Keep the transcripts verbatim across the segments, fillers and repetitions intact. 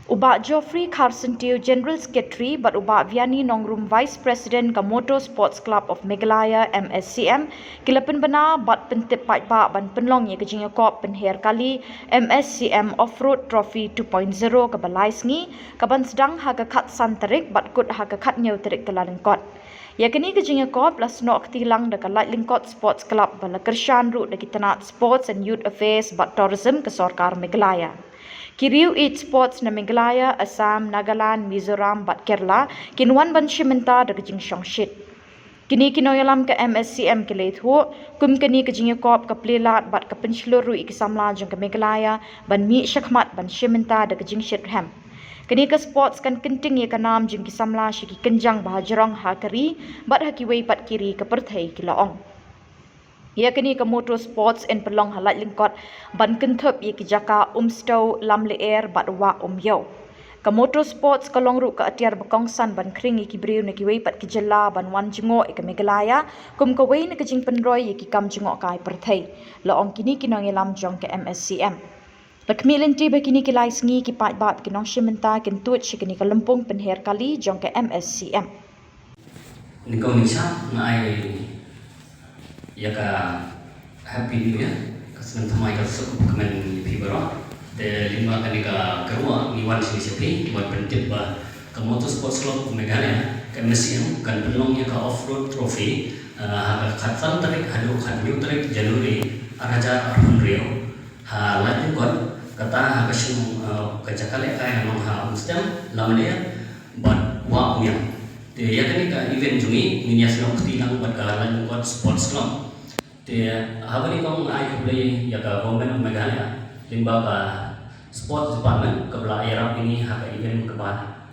U Bah Geoffrey Kharsyntiew, General Secretary, bad u Bah Vianney Nongrum, Vice President ka Motor Sports Club of Meghalaya, M S C M, ki la pynbna bad pyntip paidbah ban pynlong ïa ka jingïakop pynher kali M S C M Off-Road Trophy two point zero kaba lai sngi, kaban sdang ha ka khatsan tarik bad kut ha ka khathynñiew tarik Kyllalyngkot. Ïa kane ka jingïakop la snoh kti lang da ka Laitlyngkot Sports Club ba la kyrshan ruh da ki tnat Sports and Youth Affairs bad Tourism ka Sorkar Meghalaya. Ki riew ïeit sports na Meghalaya, Assam, Nagaland, Mizoram bad Kerala kin wan ban shim bynta da ka jingshongshit. Kine ki nongïalam ka M S C M ki la ïathuh, kum kane ka jingïakop ka plie lad bad ka pynshlur ruh ïa ki samla jong ka Meghalaya ban mih shakhmat ban shim bynta da ka jingshitrhem. Kane ka sports kan kynting ïa ka nam jong ki samla sha ki kynjang ba ha jrong ha ka ri bad ha kiwei pat ki ri ka pyrthei, ki la ong. Ïa kane ka motor sports yn pynlong ha Laitlyngkot ban kynthup ïa ki jaka Umstew, Lamlyer bad Wah Umïew. Ka motor sports ka long ruh ka atiar ba kongsan ban khring ïa ki briew na kiwei pat ki jylla ban wan jngoh ïa ka Meghalaya kum kawei na ka jingpynroi ïa ki kam jngohkai pyrthei, la ong kine ki nongïalam jong ka M S C M. La khmih lynti ba kine ki lai sngi ki paidbah, ki nongshim bynta kin tuid sha kane ka lympung pynher kali jong ka M S C M. Nyngkong nyngshap nga ai ïa ka Happy New Year, ka snem thymmai ka suk kmen ïa phi baroh. Te lyngba kane ka kyrwoh ngi wan shane sha phi, ngi wan pyntip ba ka Motor Sports Club of Meghalaya, ka M S C M, kan pynlong ïa ka Off-Road Trophy, ah, ha ka khatsan tarik haduh khathynñiew tarik January arhajar arphew hynriew. Ha Laitlyngkot, kata ha ka shnong, eh, ka jaka lehkai ka long ha Umstew, Lamlyer bad Wah Umïew. Te ïa kane ka event jong ngi ngin ïa snoh kti lang bad ka Laitlyngkot Sports Club. Te haba nyngkong nga ai khublei ïa ka Government of Meghalaya lyngba ka Sports Department kaba la ïarap ïa ngi ha ka event kaba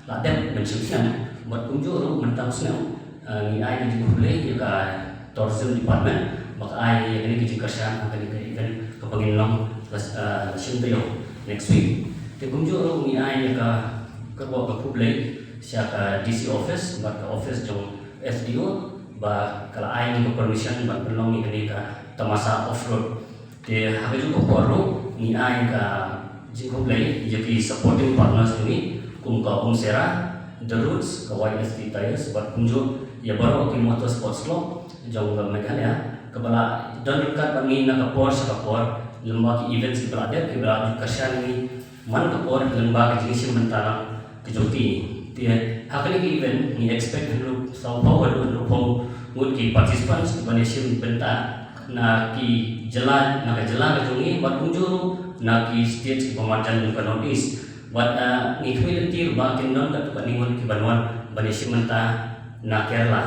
la dep mynshem snem, bad kumjuh ruh mynta u snem, eh, ngi ai ka jingkhublei ïa ka Tourism Department ba ka ai ïa kane ka jingkyrshan ha kane ka event kaba ngin long la, eh, la shim taïew, next week. Te kumjuh ruh ngi ai ïa ka, ka, ka khublei sha ka D C office bad ka office jong S D O ba ka la ai ngi ka permission ban pynlong ïa kane ka tamasa off-road. Te ha kajuh ka por ruh ngi ai ka jingkhublei ïa ki supporting partners jong ngi kum ka Umsera, The Roots, ka Y S T Tyres bad kumjuh ïa baroh ki motor sports club jong ka Meghalaya kaba la don ryngkat bad ngi na ka por sha ka por lyngba ki events kiba la dep, kiba la ju kyrshan ïa ngi man ka por lyngba ka jingshim bynta lang ka jong ki. Te ha kane ka event ngi expect hynriew sawphew haduh hynriewphew ngut ki participants kiban ïashim bynta na ki jylla, na ka jylla ka jong ngi bad kumjuh ruh na ki state kiba marjan jong ka North East. Bad, ah, ngi khmih lynti ruh ba kin don katto katne ngut kiban wan ban ïashim bynta na Kerala.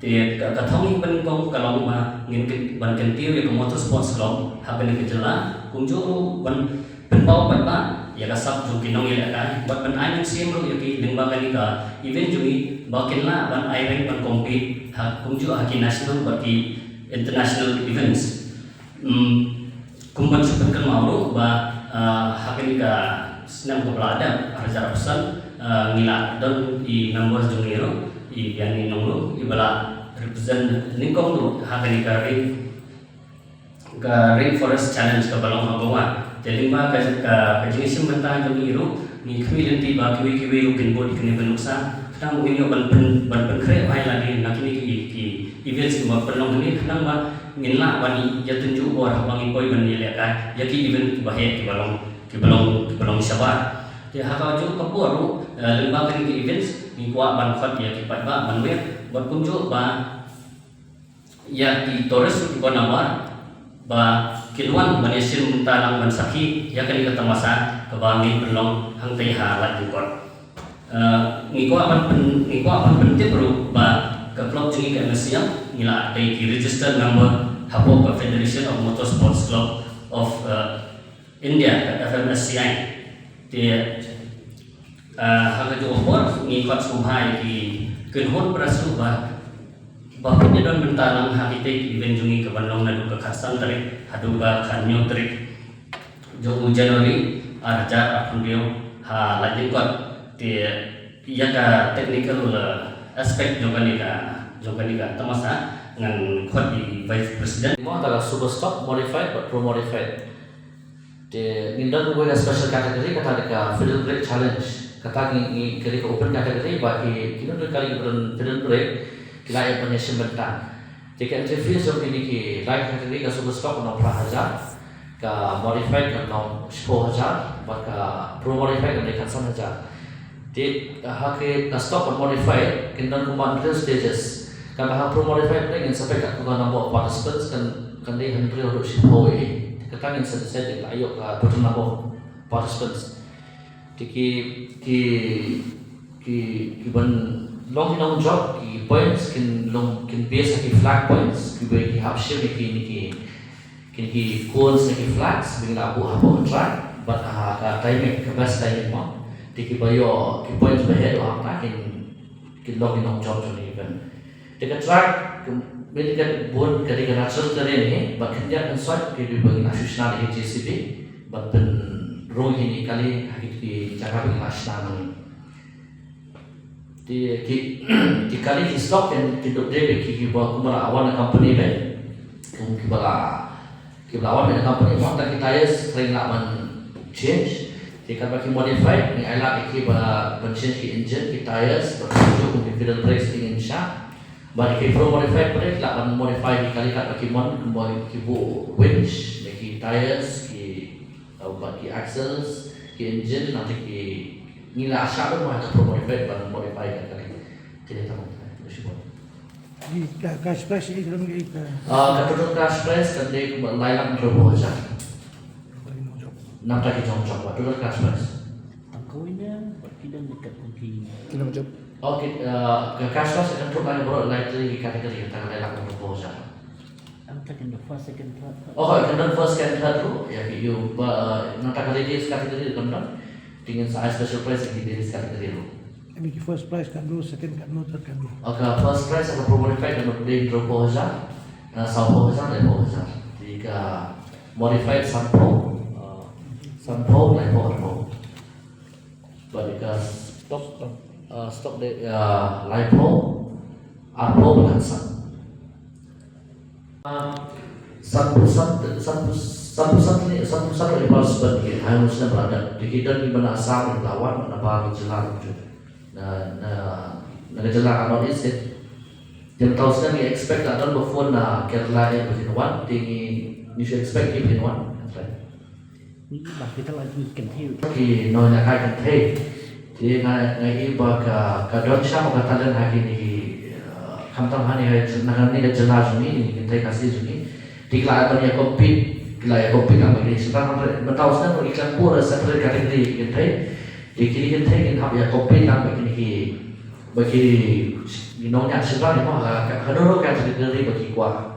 Te ka, ka thong kaba nyngkong ka long ba ngin kyn-, ban kyntiew ïa ka Motor Sports Club ha kane ka jylla, kumjuh ruh ban pynpaw paidbah ïa ka sap jong ki nongïalehkai bad ban ai mynsiem ruh ïa ki lyngba kane ka event jong ngi ba kin lah ban ai rank ban compete ha kumjuh ha ki national bad ki international events. Hmm, kumban shu pynkynmaw ruh ba, ah, ha kane ka snem kaba la dep, arhajar arphew san, ah, ngi la don i member jong ngi ruh, i Biani Nongrum, iba la represent nyngkong ruh ha kane ka ring, ka Rainforest Challenge kaba long ha Goa. Te lyngba ka, ka, ka jingïashim bynta jong ngi ruh, ngi khmih lynti ba kiwei kiwei ruh kin bud ïa kane ka nuksa. Khnang ba ngin ïoh ban pyn, ban pynkhreh bha ïa lade na kine ki, ki events kiba pynlong hangne, khnang ba ngin lah ban ïatynjuh bor haba ngi poi ban ïalehkai ïa ki event kiba heh, kiba long, kiba long, kiba long shabar. Te ha kajuh ka por ruh, eh, lyngba kine ki events ngi kwah ban khot ïa ki paidbah ban wad bad kumjuh ba ïa ki tourist kiba nabar ba kin wan ban ïashim bynta lang ban sakhi ïa kane ka tamasa kaba ngin pynlong hangtei ha Laitlyngkot. Eh, ngi kwah ban pyn-, ngi kwah ban pyntip ruh ba ka club jong ngi ka M S C M ngi la dei ki registered member hapoh ka Federation of Motorsports Club of, eh, India, ka F M S C I. Te, ah, ha kajuh ka por ngi khot sngewbha ïa ki kynhun press ruh ba, ba pynïadon bynta lang ha kitei ki event jong ngi kaban long naduh ka khatsan tarik haduh ka khathynñiew tarik jong u January arhajar arphew hynriew ha Laitlyngkot. Te ïa ka technical, eh, aspect jong kane ka, jong kane ka tamasa ngan khot ïa i Vice President. Mo ta ka Super Stock Modified bad Pro Modified. Te ngin don kawei ka special category, kata ka Fiddle Break Challenge. Kata ngi, ngi kali ka open category, ba ki, kino kino ki kali ki ba don Fiddle Break, ki la ïa ban ïa shim bynta. Te ka entry fees jong kine ki lai category ka super stock ka long phra hajar, ka modified ka long shiphew hajar, bad ka pro modified ka long khatsan hajar. Te ha ki ka stock bad modified kin don kumba hynriew stages. Kaba ha pro modified phi ngin sa peit katkum ka number of participants, kan, kan dei hynriew haduh shiphew ïa. Kata ngin sa decide la ïoh ka total number of participants. Te ki, ki, ki, ki ban long ki nongjop, ki points kin long, kin base ha ki flag points, kiba ki hap shim ïa kine ki, kine ki cones ne ki flags ba ngi la buh hapoh ka track, bad ha ka timing, ka best timing mo. Te kiba ïoh ki points ba heh ruh hangta kin, kin long ki nongjop jong kane ka event. Te ka track, ka, mynta ka bun ka dei ka natural terrain hi, bad khyndiat khynsoit ki dei ba ngi la shu shna da ka J C B, bad pynrung ïa kine ki kali ha kito ki jaka ba ngi la shna ma ngi. Te ki, ki kali ki stock kin, kin dup dei beit ki, kiba kumba la wan na company beit. Kum kiba la, kiba la wan na company, mo, tang ki tyres hynrei ngi lah ban change. Te katba ki modified, ngi ailad ïa ki ba ban change ki engine, ki tyres, bad kumjuh kum ki Fiddle Brakes ki ngin shah. Bad ïa ki pro modified pat ki lah ban modify ki kali katba ki mon, kumba ki buh winch, ne ki tyres, ki, uh, bad ki axles, ki engine, nangta ki, ngi la shah lut mo ha ka pro modified ban modify ka kali. Te dei tang, eh, shibun. Ïa ka cash prize ïa ka long ïa ka. Ah, ka total cash prize kan dei kumba lai lak hynriewphew hajar. Nangta ki nongjop, ba total cash prize. Tang kawei ne, bad ki don katkum ki. Ki nongjop. Oh, ki, ah, ka cash prize kan total lai baroh lai tylli ki category, tang lai lak hynriewphew hajar. Nangta kan don first, second, third, third. Oh, kan don first, second, third ruh. Ïa ki ïoh ba, ah, nangta ka ladies category kan don. Te ngin sa ai special prize ïa ki ladies category ruh. Ïa ki first prize katno, second katno, third katno? Okay, first prize ha ka pro modified kan dei hynriewphew hajar, na sawphew hajar, laiphew hajar. Te ka modified sanphew, uh, sanphew, laiphew, arphew. Bad ka stock, uh, stock dei, uh, laiphew, arphew bad khatsan. Sanphew san, sanphew, sanphew san tylli, sanphew san tylli participant ki ha u snem ba la dep. Te ki don kiba na Assam kiba la wan, na baroh ki jylla ruh. Na, na, na ka jylla ka North East. Te mynta u snem ngi expect la don ba phone na Kerala eh ba kin wan, te ngi, ngi shu expect ki ba kin wan. That's right. Ba kita la ki kynthei. Ki nongïalehkai kynthei. Te nga, nga i ba ka, ka don sha mo ka talent ha kine ki, eh, khamtam ha kane ka jylla, na kane ka jylla jong ngi, kine ki kynthei Khasi jong ngi. Te ki la ban ïa compete, ki la ïa compete lang bad kine ki shynrang, hynrei mynta u snem ki khlem buh separate category ki kynthei. Te kine ki kynthei kin hap ïa compete lang bad kine ki, bad ki, ki nongñiah shynrang mo ha ka, ka, kano kano ka category ba ki kwah.